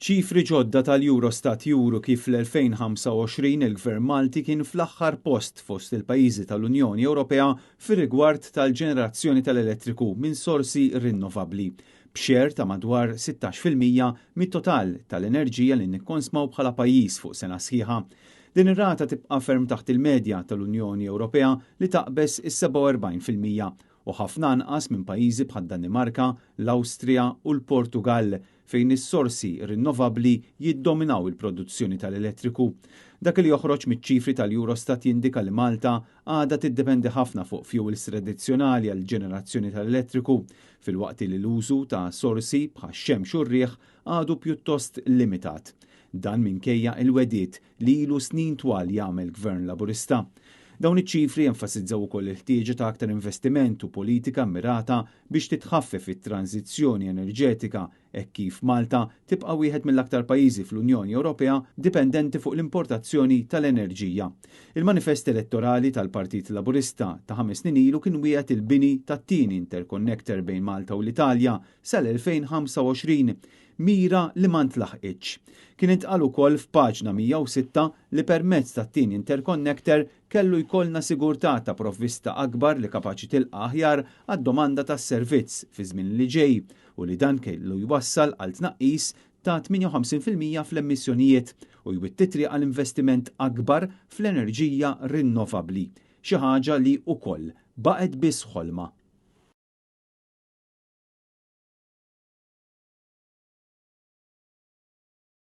Ċifri ġodda tal-Eurostat juru kif fl-2025 il-Gvern Malti kien fl-aħħar post fost il-pajjiżi tal-Unjoni Ewropea fir-rigward tal-ġenerazzjoni tal-elettriku minn sorsi rinnovabbli, b'share ta' madwar 16% mit-total tal-enerġija li nikkonsmaw bħala pajjiż fuq sena sħiħa. Din ir-rata tibqa' ferm taħt il-medja tal-Unjoni Ewropea li taqbeż is-47% u ħafna anqas minn pajjiżi bħad-Danimarka, l-Awstrija u l-Portugall fejn is-sorsi rinnovabbli jiddominaw il-produzzjoni tal-elettriku. Dak li joħroġ miċ-ċifri tal-Eurostat jindika li Malta għadha tiddependi ħafna fuq fuels tradizzjonali għall-ġenerazzjoni tal-elettriku, filwaqt li l-użu ta' sorsi bħax-xemx u r-riħ għadu pjuttost limitat. Dan minkejja il-wegħdiet li ilu snin twal jagħmel Gvern Laburista. Dawn iċ-ċifri enfasizzaw ukoll il-ħtieġa ta' aktar investiment u politika mirata biex titħaffef it-tranzizzjoni enerġetika hekk kif Malta tibqa' wieħed mill-aktar pajjiżi fl-Unjoni Ewropea dipendenti fuq l-importazzjoni tal-enerġija. Il-manifest elettorali tal-Partit Laburista ta' 5 snin ilu kien wieħed il-bini tat-tieni interconnector bejn Malta u l-Italja sal-2025, mira li ma ntlaħqitx. Kien intqal ukoll f'paġna 106 li permezz tat-tieni interconnector kellu jkollna sigurtà ta' provvista akbar li kapaċi tilqa' aħjar għad-domanda tas-servizz fi żmien li ġej u li dan kellu jwassal għal tnaqqis ta' 58% fl-emissjonijiet u jwitti triq għal investiment akbar fl-enerġija rinnovabbli, xi ħaġa li wkoll baqgħet biss ħolma.